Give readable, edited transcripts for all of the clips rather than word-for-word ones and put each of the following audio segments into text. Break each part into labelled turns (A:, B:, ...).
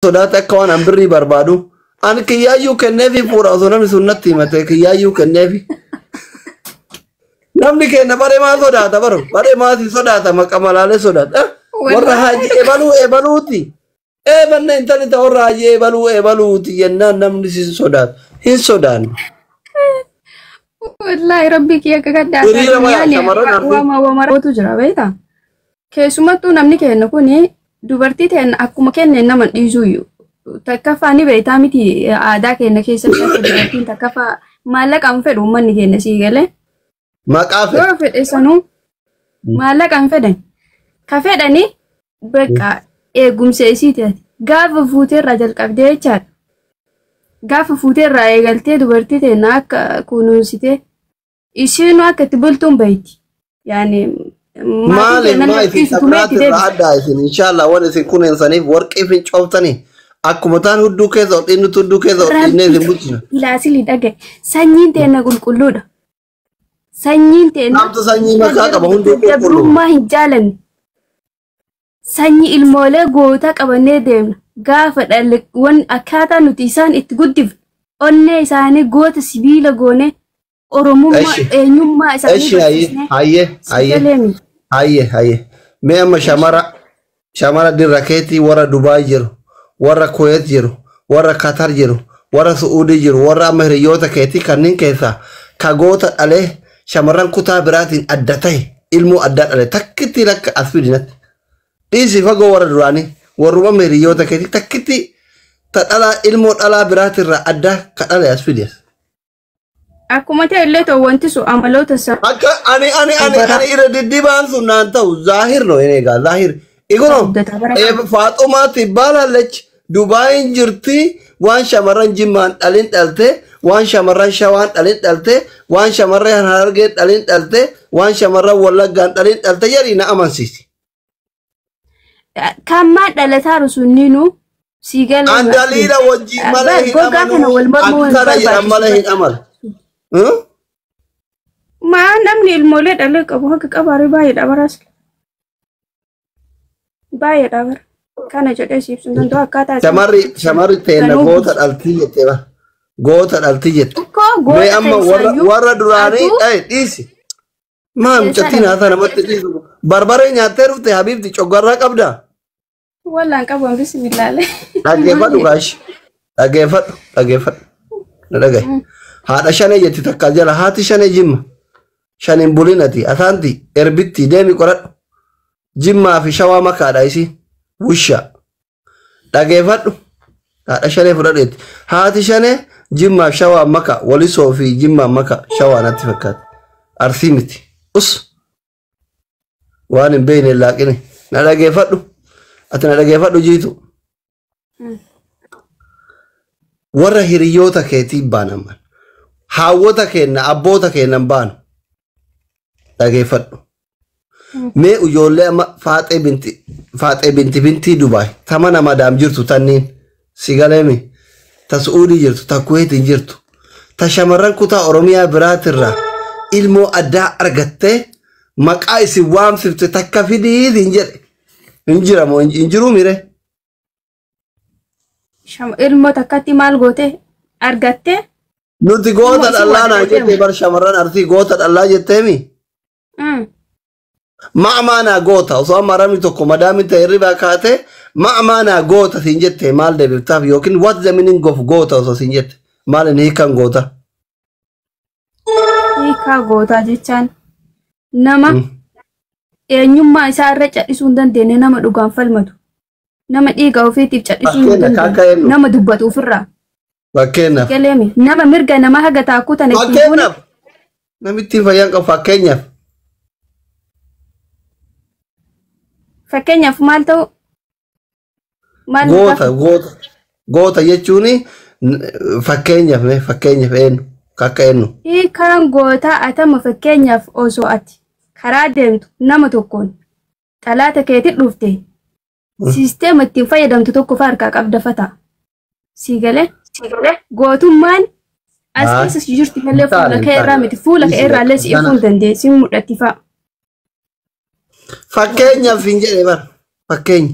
A: Sodaate akka waan an birrii barbaadu. An kiyyaayyuu kenneefi fuudha osoo namni sun natti himate kiyyaayyuu kenneefi. Namni kenna baree maa sodaata baru baree maasii sodaata maqa malaalee sodaata. Warra haaji ebaluu ebaluuti. Eebanna intalli ta warra haaji ebaluu ebaluuti jennaan namni si sodaatu. Hin sodaannu.
B: Wallaahi rabbi kiyya akka gaddaa
A: Hiriira waya shamarran arfii.
B: waama waama jira beektaa? Keessumattuu namni kenna kuni dubartii ta'een akkuma kenneen nama hin dhiisuyyuu. Takkaffaa ni beektaa miti aadaa keenya keessatti akka dubartiin takkaffaa maallaqa hin fedhu uummanni keenya sii galee.
A: Maqaa fedha.
B: Yoo fedhe sanuu maallaqa hin fedhan. Ka fedhani bakka eegumsa isiiti ati. Gaafa fuuteerraa jalqabdee jechaadha. Gaafa fuuteerraa eegaltee dubartii ta'een akka kunuunsitee isheenuu akka itti bultuun bayti. Yaani maatii
A: Maali
B: keenya
A: maa isin
B: dhiisu tumee
A: tabraati
B: itti
A: irraa
B: deebisa.
A: addaa isin inshallah waan isin kunuunsaniif warqii fincooftanii akkuma taan hudduu keessa ol dhiinnutu hudduu keessa ol dhiinnee isin
B: Rabbi
A: bulchina.
B: ilaasilii dhagaye. Sanyiin teenna qulqulluudha. Sanyiin teenna
A: Namtu sanyii makaa qaba hunduu qulqulluu.
B: gabrummaa hin jaalanne. Sanyii ilmoolee gootaa qabannee deemna. Gaafa dhalle wan akkaataa nuti isaan itti guddifnu onnee isaanii goota sibiila goone Oromummaa
A: Eshi
B: eenyummaa isaanii
A: eshi hayyee
B: barsiisnee
A: hayyee
B: si
A: hayyee
B: galeemi.
A: hayyee hayyee mee amma shamara dirra keetii warra Dubaay jiru warra Kuwait jiru warra Qatar jiru warra Su'uudii jiru warra amma hiriyoota keetii kanneen keessaa ka goota dhalee shamarran kutaa biraatiin adda ta'e ilmoo addaa dhale takkitti lakka as fidinatti. Dhiisi fagoo warra duraanii warruma amma hiriyoota keetii takkitti ta dhalaa ilmoo dhalaa biraatirraa adda ka dhale as fides.
B: Akkuma ta'e illee ta'u wanti sun amaloota isaa
A: Akka ani ani ani
B: bara
A: ani irra diddibaan sun naan ta'u zaahir no inni egaa zaahir. Iguno
B: guddata bara kana.
A: Faaxumaa tibbaalaalech Dubaayin jirti waan shamarran Jimmaan dhalin dhalte waan shamarran Shawaan dhalin dhalte waan shamarran Harargeen dhalin dhalte waan shamarran Wallaggaan dhalin dhalte jedhii na amansiisi.
B: Kan maal dhalataaru sunniinuu sii galee
A: An daliila wajjin malee hin
B: gogaa kana
A: amanuu
B: wal mormuu hin
A: akkana jedhan
B: barbaachisu.
A: malee hin amanu. Hmm?
B: Maa namni ilmoolee dhalee qabu haga qabaaree baay'eedha baraas. Baay'eedha bara. Kana jedhee siif sun danda'u akkaataa isaan
A: Shamarri shamarri teenna
B: sanuu
A: goota dhaltii jette bara. Goota dhaltii jette.
B: Tokko
A: Mee
B: goota
A: amma warra
B: keessaayyuu
A: warra duraanii
B: aduu
A: dhaye dhiisi. Maa
B: keessa
A: mucattiin
B: dhala.
A: haasaa namatti dhiisu. Barbaree nyaattee dhufte habiibti coggarraa qabdaa?
B: Wallaan qabu bismillaalee.
A: Dhaggeeffadhu gaashi. Dhaggeeffadhu dhaggeeffadhu. Na dhagaye. Haadha shanee jetti takka jala haati shanee jimma. Shaneen bulin ati asaanti erbitti deemi qoradhu. Jimmaa fi shawaa makaadha isii. Wusha. Dhaggeeffadhu. Haadha shanee fudhadhu jetti. Haati shanee jimmaa fi shawaa maka walisoo fi jimmaa maka shawaa natti fakkaata. Arsii miti. Us. Waan hin beekne hin laaqine. Na dhaggeeffadhu. Ati na dhaggeeffadhu jiitu. Warra hiriyoota keetii baanaman. Haawwota keenna abboota keennan baanu. Dhaggeeffadhu. Mee ijoollee amma faaxee binti bintii Dubaay ta mana madaam jirtu tanniin si galeemi ta Su'uudii jirtu ta Kuweetiin jirtu ta shamarran kutaa Oromiyaa biraatirraa ilmoo addaa argattee maqaa isin waamsifte takka fidiitiin jedhe hin jiramoo hin jiruu mire.
B: Ilmoo takkatti maal goote argattee
A: Nuti
B: ilmoo
A: goota
B: isii
A: dhallaa
B: waa
A: naan
B: godhatee
A: jettee bar shamarran Arsii goota dhallaa jetteemi. Ma'amaanaa goota osoo amma ramni tokko madaami ta'e hirribaa kaate ma'amaanaa goota siin jette maal deebiftaaf yookiin what the meaning of goota osoo siin jette maal inni hiikan goota.
B: Hiikaa gootaa jechaan nama eenyummaa isaa irra callisuu hin dandeenye nama dhugaan falmatu. Nama dhiiga ofiitiif callisuu hin
A: Fakkeenya
B: dandeenye
A: akka eenyu
B: nama dubbatu ofirraa.
A: fakkeenyaaf
B: Galeemi nama mirga namaa haga taakuu tana ittiin buune
A: fakkeenyaaf namittiin fayyaan qabu fakkeenyaaf
B: fakkeenyaaf maal ta'u maal nu
A: goota
B: gaafatu?
A: goota goota jechuun fakkeenyaaf mee fakkeenyaaf eenyu akka eenyu.
B: Hiikaan gootaa atama fakkeenyaaf osoo ati karaa deemtu nama tokkoon xalaata keetti dhufte siisteema ittiin fayyadamtu tokko fa harkaa qabda fataa. Sii galee gootummaan as
A: Haa
B: keessa si jirti malee
A: hin taane
B: fuula
A: hin
B: kee irraa
A: taane
B: miti fuula kee
A: dhiisi
B: irraa illee si
A: bakka
B: ifuu hin dandeessi mul'atti fa'a.
A: Fakkeenyaaf hin jedhe bara fakkeenya.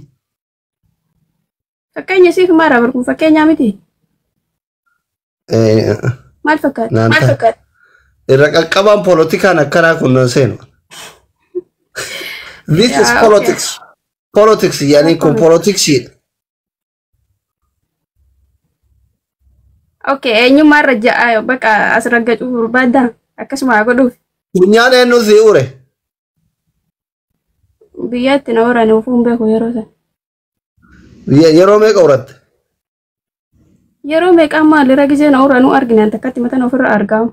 B: Fakkeenya siif maara barkun fakkeenyaa miti. Maal fakkaata?
A: Naan ta'a. Irra qaqqabaan poolitikaan akkanaa kun nan seenu. This is
B: Yaa, okay.
A: politics. Politics yaani kun politiksiidha.
B: Okay, eenyummaa irra ja'a bakka as raggacuu barbaadda akkasuma haa godhuuf.
A: Funyaan eenyu sii ure?
B: Biyyaatti na waraane ofuu hin beeku yeroo sana.
A: Yeroo meeqa uratte?
B: Yeroo meeqaan maalirra gisee na waraanuu argine takkatti mataan ofirra argamu.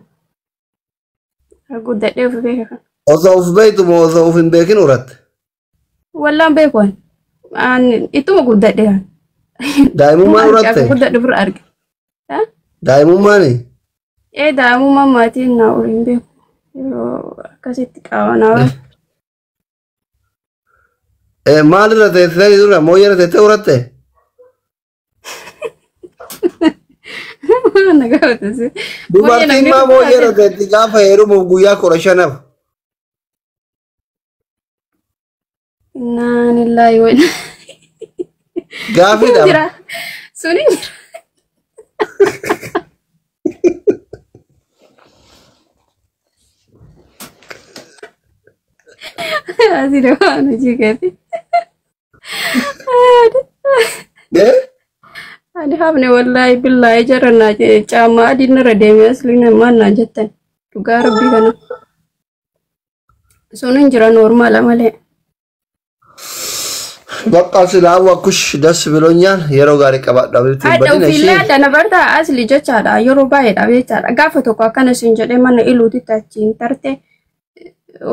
B: Guddadhee of beeka kan.
A: Osoo of beektu moo osoo of hin beekin uratte?
B: Wallaan beeku ani. Ani ittuma guddadhee kan.
A: Daa'imummaan uratte?
B: Guddadhe ofirra arge.
A: Daa'imummaani?
B: Ee daa'imummaan maatiin na ure hin beeku. Yeroo akkasitti qaama na waraane.
A: Maalirra teessee dura mooyyerra teessee uratte?
B: Na gaafate.
A: Dubartiin maa mooyyerra teessi gaafa heerumuuf guyyaa 15f?
B: Innaa lillaahi wa innaa.
A: Gaafiidha.
B: Jira. Suni jira. Asii waan hojii keeti. Ani hafne wallaahi billaahi jara naa caammaa adiin irra deemee asliin maal naa jettan dhugaa rabbii kana. Sun hin jira noormaala malee.
A: Bakka silaa kush das ብሎኛል. Yeroo gaarii qabaadhu abibti
B: Hadha
A: badina
B: ofiillee
A: ishee.
B: adda na bartaa asli jechaadha yeroo baay'eedha jechaadha gaafa tokko akkana siin jedhee mana iluutitti achiin tarte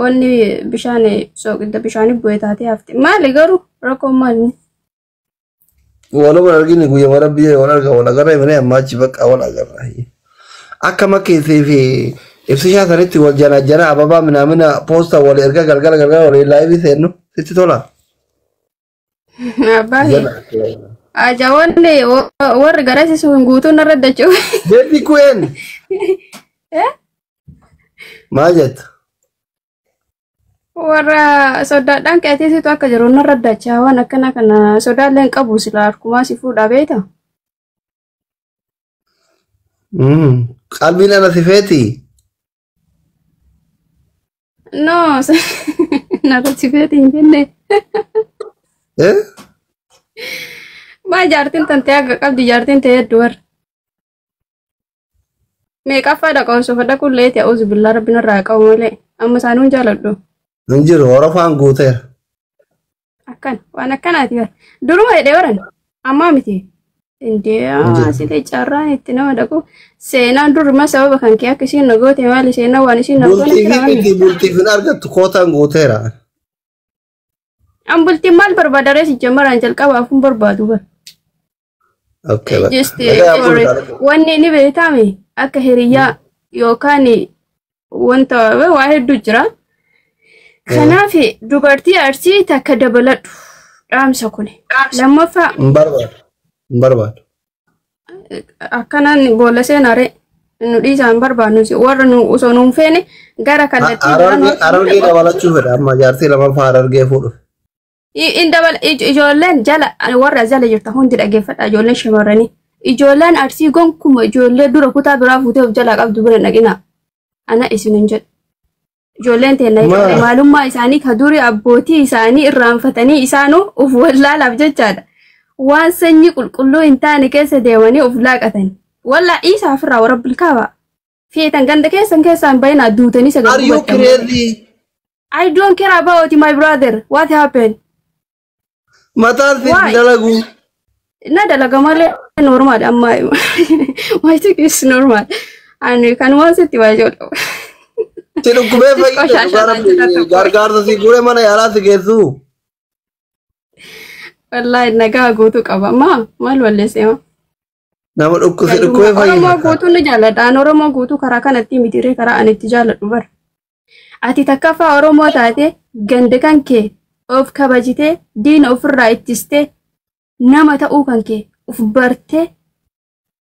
B: wanni bishaan soqidda bishaanii bu'ee taatee hafte maali garuu rakkoon maali?
A: Waluma arginu guyyaa rabbii wal arga wal agarra himanii amma achi bakka wal agarra. Akka makkeessii fi ibsishaa sanitti wal jana jana ababaa minaamina poosta wal erga galgala galgala wal laayivii seennu sitti tola.
B: Abbaa ajaa'oonni warri garasiisuun guutuun narra dachuu.
A: Beebi ku'een. Maal jetta?
B: Warra sodaadhaan qeetiisitu akka jiru narra dachaa waan akkana kana sodaallee hin qabu sila harkumaa si fuudhaa beekta.
A: Qalbiin ana si feeti.
B: No, narra si feeti hin jenne. Maa jaartiin tantee akka qabdi jaartiin ta'e hedduu warra. Meeqaffaa dhaqa osoo fadha qulleeti a'uuzu billaa rabbiin irraa qabu malee amma isaanuu hin jaaladhu.
A: Hin jiru horofaan guuteera.
B: Akkan waan akkanaati bara. Duruma hidhee waran ammaa miti. Indee asitti carraan itti nama dhaqu seenaan duruma sababa kan kee akka isiin na goote maali seenaan waan isiin na goote
A: Bultiif miti bultiif hin argattu kootaan guuteera.
B: An bultiin maal barbaada rees jammaraan jalqabaaf hin barbaadu bara.
A: Okay.
B: Just wanni ni beekame akka hiriyyaa yookaan wanta waa hedduu jira. Kanaaf dubartii Arsii takka dabaladhu dhaamsa kuni. Lammaffaa.
A: Hin barbaadu. Hin barbaadu.
B: Akkanaan boolla seenaare nu dhiisaan barbaadnu warra nu osoo nuun feene gara kallattii
A: Harargee dabalachuu fedha amma jaartii lamaffaa harargee fuudhu.
B: In dabala ijoolleen jala warra jala jirta hundi dhaggeeffadha ijoolleen shamarranii. Ijoolleen Arsii gonkuma ijoollee dura kutaa biraa fuutee of jalaa qabdu bira dhaqina. Ana isin hin jedhu. Ijoolleen teenna maalummaa isaanii ka durii abbootii isaanii irraanfatanii isaanuu of wallaalaaf jechaadha. Waan sanyii qulqulluu hin taane keessa deemanii of laaqatan. Wallaa dhiisaa ofirraa warra bilkaaba. Feetan ganda keessan keessaan bayinaa duutanii sagal
A: Are you crazy?
B: I don't care about my brother. What happened?
A: Mataan si dalagu.
B: Na dalaga malee normal amma. My thing is normal. Ani kan waan sitti waa ijoollee.
A: Si dhukkubee fayyadu gargaarsa si guree mana yaalaa si geessu.
B: Wallaahi nagaa guutuu qaba. Maa maal balleessee maa?
A: Nama dhukkubee fayyadu.
B: Oromoo guutuu ni jaalladha. An Oromoo guutuu karaa kanatti mitiree karaa ani itti jaalladhu bara. Ati takkaffaa Oromoo taate ganda kan kee of kabajitee diina ofirraa ittistee nama ta'uu kan kee of bartee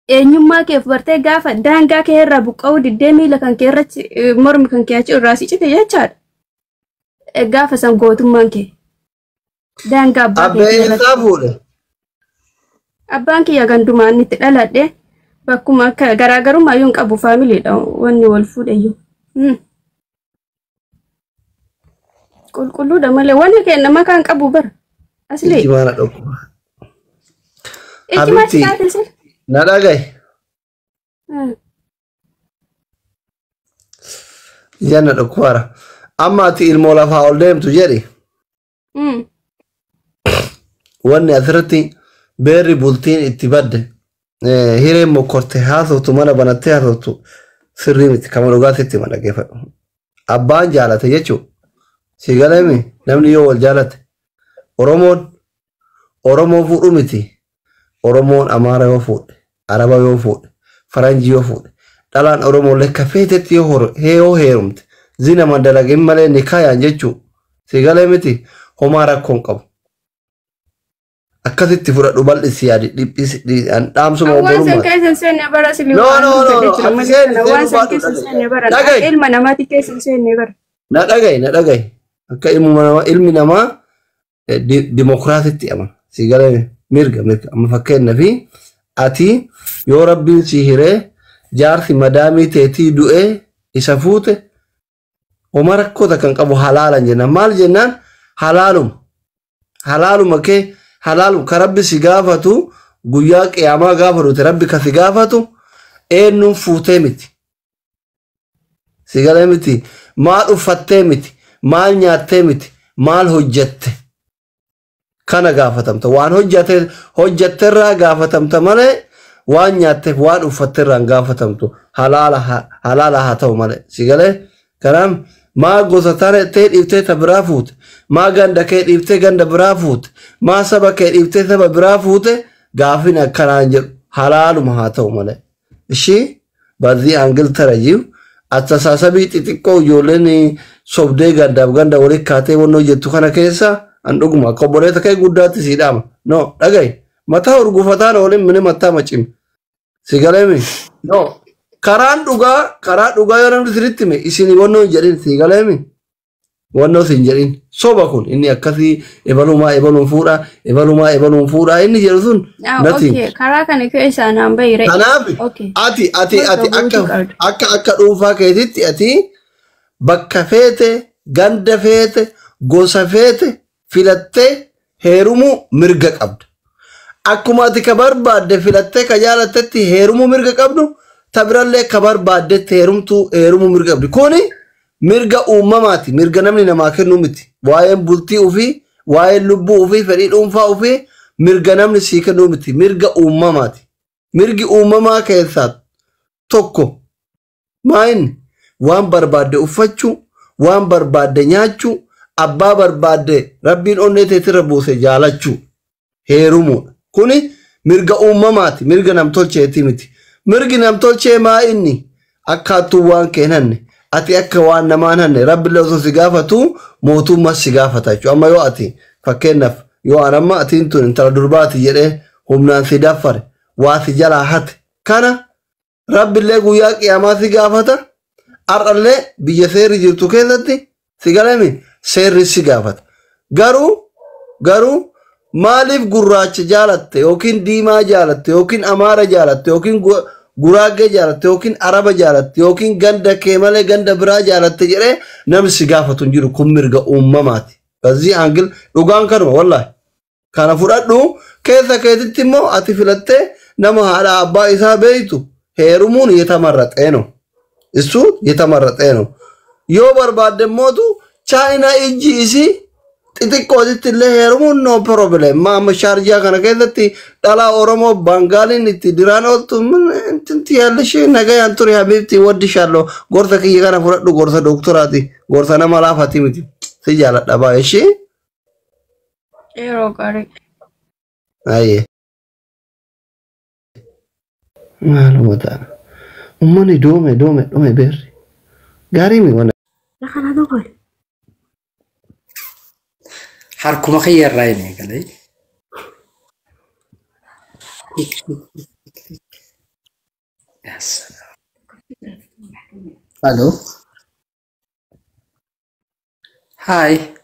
B: eenyummaa kee of bartee gaafa daangaa kee irraa buqqa'uu diddee miila kan kee irratti mormi kan kee achi irraa si cite jechaadha. Gaafa san gootummaan kee daangaa abbaa
A: Abbee
B: kee
A: eessaa fuudhe?
B: Abbaan kiyya gandumaan itti dhaladhe bakkuma akka garaagarummaa iyyuu hin qabu faamiliidha wanni wal fuudhe iyyuu. Qulqulluudha malee wanni kenna makaan qabu bara. Asli.
A: Ijji maana dhokkuba.
B: Ijji maal
A: Habibti.
B: taate sir?
A: Na dhagaye. Ijaan na dhukkubaara. Amma ati ilmoo lafaa ol deemtu jedhi. Wanni asirratti beerri bultiin itti badde hireen mokkorte haasoftu mana banattee haasoftu sirrii miti kama dhugaatitti ma dhaggeeffadhu. Abbaan jaalate jechuun si galeemi namni yoo wal jaalate Oromoon Oromoo fuudhu miti. Oromoon Amaara yoo fuudhe, Araba yoo fuudhe, Faranjii yoo fuudhe, dhalaan Oromoolee kafeetetti yoo heerumte zina madalagin malee nikaayaan jechuu si galee miti homaa rakkoon qabu. Akkasitti fudhadhu bal'isi yaadi dhiphisi dhaamsuma
B: Waan san
A: obbolummaa.
B: keessa hin seenne bara asli
A: No,
B: waan
A: no, no,
B: fedhe
A: no.
B: jira
A: Ati
B: malee
A: seeni
B: kana waan
A: seenuu
B: san
A: baadhu
B: keessa hin
A: dhagayi.
B: seenne bara akka
A: Dhagayi.
B: ilma namaatti keessa hin seenne bara.
A: Na dhagayi, na dhagayi. Akka ilmi namaa dimokiraasitti amana. Si galee mirga mirga. Amma fakkeenyaaf ati yoo rabbiin si hiree jaarsi madaamii teetii du'ee isa fuute homaa rakkoo takka hin qabu halaalan jennaan. Maal jennaan halaaluma. Halaaluma kee halaaluma ka rabbi si gaafatu guyyaa qiyaamaa gaafa dhute rabbi ka si gaafatu eenyuun fuutee miti. Si galee miti maal uffattee miti maal nyaattee miti maal hojjatte kana gaafatamta waan hojjate hojjatterraa gaafatamta malee waan nyaatteef waan uffatterraa hin gaafatamtu halaala halaala haa ta'u malee si galee kanaaf maa gosa tana ta'e dhiiftee ta biraa fuute maa ganda kee dhiiftee ganda biraa fuute maa saba kee dhiiftee saba biraa fuute gaafin akkanaan jedhu halaaluma haa ta'u malee ishii በዚህ አንግል ተረጂው አስተሳሰቢ xixiqqoo ijoolleen sobdee gandaaf ganda walitti kaatee wannoo jettu kana keessa an dhuguma akka obboleessa kee guddaatti sii dhaama. No dhagayi mataa urgufataan waliin mini mataa macim si galeemi. No karaan dhugaa karaa dhugaa yoo namni sirriitti hime isin wannoo hin jedhin si galeemi. Wannoo sin jedhin soba kun inni akkasii ebalumaa ebaluun fuudhaa ebalumaa ebaluun fuudhaa inni jedhu sun nothing.
B: Okay, karaa kana keessa naan bahi re.
A: Kanaaf
B: Okay.
A: ati ati
B: Bakka
A: ati
B: buutu
A: akka
B: qabda.
A: akka akka dhuunfaa keetitti ati bakka feete ganda feete gosa feete filattee heerumuu mirga qabda. Akkuma ati ka barbaadde filattee ka jaalattetti heerumuu mirga qabdu ta birallee ka barbaaddetti heerumtuu heerumuu mirga qabdi. Kuni mirga uumamaati. Mirga namni namaa kennu miti. Waa'een bultii ofii, waa'een lubbuu ofii, fedhii dhuunfaa ofii mirga namni sii kennu miti. Mirga uumamaati. Mirgi uumamaa keessaa tokko maayinni waan barbaadde uffachuu, waan barbaadde nyaachuu, abbaa barbaadde rabbiin onnee teetirra buuse jaalachuu heerumuudha. Kuni mirga uumamaati, mirga namtolcheeti miti. Mirgi namtolchee maa inni akkaattuu waan kee hin hanne, ati akka waan namaa hin hanne, rabbillee osoo si gaafatu mootummaa si gaafata jechuudha. Amma yoo ati fakkeenyaaf yoo an amma atiin tun intala durbaati jedhee humnaan si daffare waa si jalaa hate kana rabbillee guyyaa qiyaamaa si gaafata. Har'allee biyya seerri jirtu keessatti si galami seerri si gaafata. Garuu maaliif gurraacha jaalatte yookiin diimaa jaalatte yookiin amaara jaalatte yookiin guraagee jaalatte yookiin araba jaalatte yookiin ganda kee malee ganda biraa jaalatte jedhee namni si gaafatu hin jiru kun mirga uumamaati. በዚህ አንግል dhugaan kanuma wallahi. Kana fudhadhu keessa keetitti immoo ati filattee nama haadha abbaa isaa beeytu heerumuun የተመረጠ ነው። እሱ የተመረጠ ነው። Yoo barbaadde mootu chaayinaa ijji isii xixiqqootitti illee heerumuun no problem. Amma shaarjaa kana keessatti dhalaa Oromoo Bangaaliin itti diraan ooltu intinti yaallishee nagayaan ture habiibti waddishaallo gorsa kiyya kana fudhadhu gorsa doktoraati gorsa nama laafati miti si jaaladha baay'ee ishee.
B: Yeroo gaarii.
A: Ayyee. Maaluma ta'a. Uummanni doome doome dhume beerri. Gaarii mi wanna.
C: Harkuma kiyya irraa hin eegalee. Yes. Hello. Hi.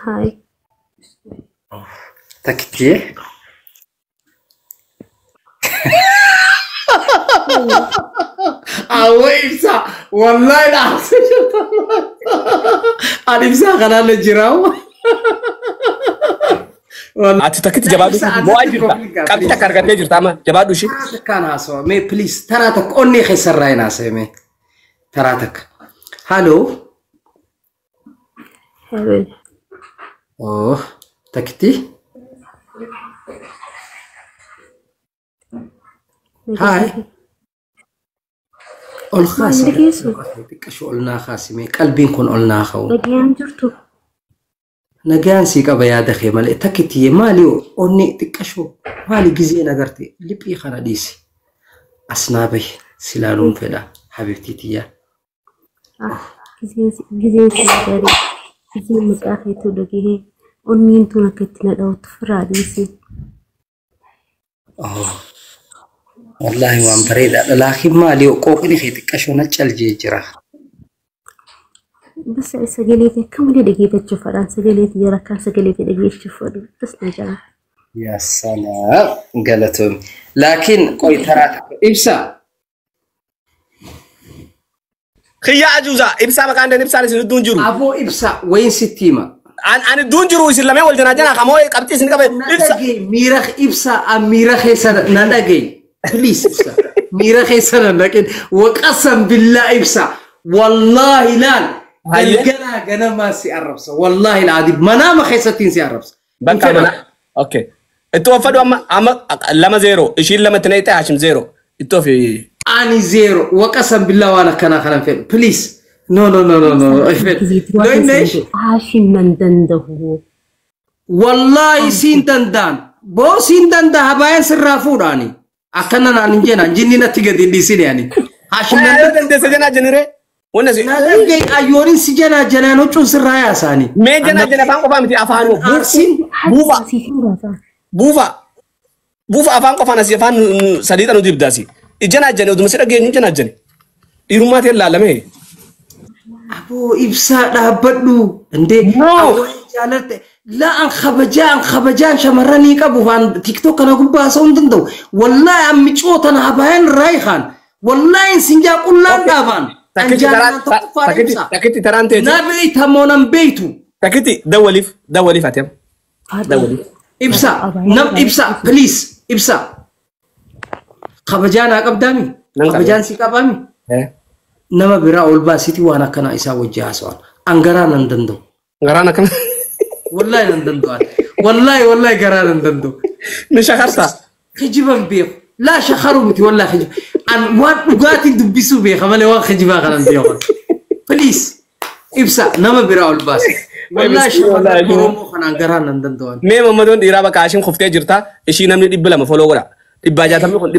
D: Hi.
C: Takkitee. Awwa ibsa wallahi dhaabsee jirta. Ani ibsaa kanaan jiraawu.
D: Ati takkitti jabaadhu. Mo'aa jirta. Qabxii takka argattee jirta amma jabaadhu ishee.
C: Taraa takkaan haasawa mee please taraa takka onnee keessarraa hin haasa'e mee taraa takka. Haloo. Oh takkitti. Haay. Ol kaasi. Xiqqashu ol naa kaasi mee qalbiin kun ol naa ka'u.
E: Nagaan jirtu.
C: Nagaan sii qaba yaada kee malee takkitti maali onni xiqqashu maali gizeen agarte liphii kana dhiisi. As naa bahi silaaluun fedha habibtii tiyyaa.
E: Gizeen si gaarii gizeen maqaa keetu dhagahee onneen tun akka itti na dhawattu firaa dhiisi.
C: Wallaahi waan bareedaadha. Laakiin maali qooqni kee xiqqashoo na caljee jira.
E: Bas sagalee kee akka malee dhageeffachuu fedhaan sagalee kee rakkaan sagalee kee dhageeffachuu fedhu bas na jala.
C: Yaa salaam galatoom. Laakiin qoy taraa takka ibsa.
D: Kiyya ajuuza ibsaa maqaan dan ibsaan isin idduun jiru.
C: Aboo ibsa wayin sitti hima.
D: Ani idduun jiru isin lameen wal janaa janaa kamoo qabxii isin qabe
C: Na
D: ibsa.
C: dhagaye miira ibsa miira keessa na dhagaye. Please ibsa. Miira keessa na dhaqin. Waqasam billaa ibsa. Wallaahi laal.
D: Hayyee.
C: Galgalaa ganamaa si arrabsa. Wallaahi laadib manaama keessattiin si arrabsa.
D: Bakka mana. Okay. Itti uffadhu amma amma 2-0 ishiin 2 itti naqxee Hashim 0 itti ofi.
C: Ani 0 waqasam billaa waan akkanaa kanan fedhu. Please. No no no no no.
E: Gizee
C: No inneesh.
E: Haashin nan danda'u.
C: Wallaahi siin danda'an. Boo siin danda'a habaayaan sirraa fuudhaani. Akkana naan hin jenaan jinni natti gadi hin dhiisine ani. Hashim nan
D: Yoo dandeesse janaa jeniree. Wanni si.
C: Na dhagaye ayyoonin si janaa janaan huccuun sirraa yaasaani.
D: Mee janaa jana afaan qofaa miti afaan
C: Arsiin
D: buufa
E: Siif hin baasa.
D: buufa buufa afaan qofaan asii afaan sadiixa nu dibdaasi. Janaa jane oduma si dhageenyu janaa jane. Dhiirummaa ta'e laalame.
C: Aboo ibsaa dhaabbadhu. Indee
D: No.
C: awwaa jaalladhe. Laa an kabajaan kabajaan shamarranii qabu waan tiktok kana gubbaa haasa'uu hin danda'u. Wallaahi an micoo tana habaayaan irraa hiikaan. Wallaahi sinjaa qullaan dhaabaan. An jaalallaan tokkoffaan ibsa.
D: Takkitti taraan teeti.
C: Na beeyta moo nan beeytu.
D: Takkitti dawwaliif dawwaliif ati amma. Dawwaliif.
C: Ibsa nam ibsa please ibsa. Kabajaa naa qabdaami.
D: Nan qaba.
C: Kabajaan si qabaami. Nama biraa ol baasiti waan akkanaa isaa wajji haasa'an. An garaa nan danda'u.
D: Garaan akkana.
C: Wallaahi nan danda'u. Wallaahi wallaahi garaa nan danda'u.
D: Ni shakarta.
C: Kijiban beeku. Laa shakaru miti wallaahi kijiba. An waan dhugaatiin dubbisuu beeka malee waan kijibaa kanan beeku. Please ibsa nama biraa ol baasi. Wallaahi shamarran Oromoo kanaan garaa nan danda'u.
D: Mee mammadoon dhiiraa bakka Hashim kuftee jirta. Ishii namni 200 foloo godha. 160 kun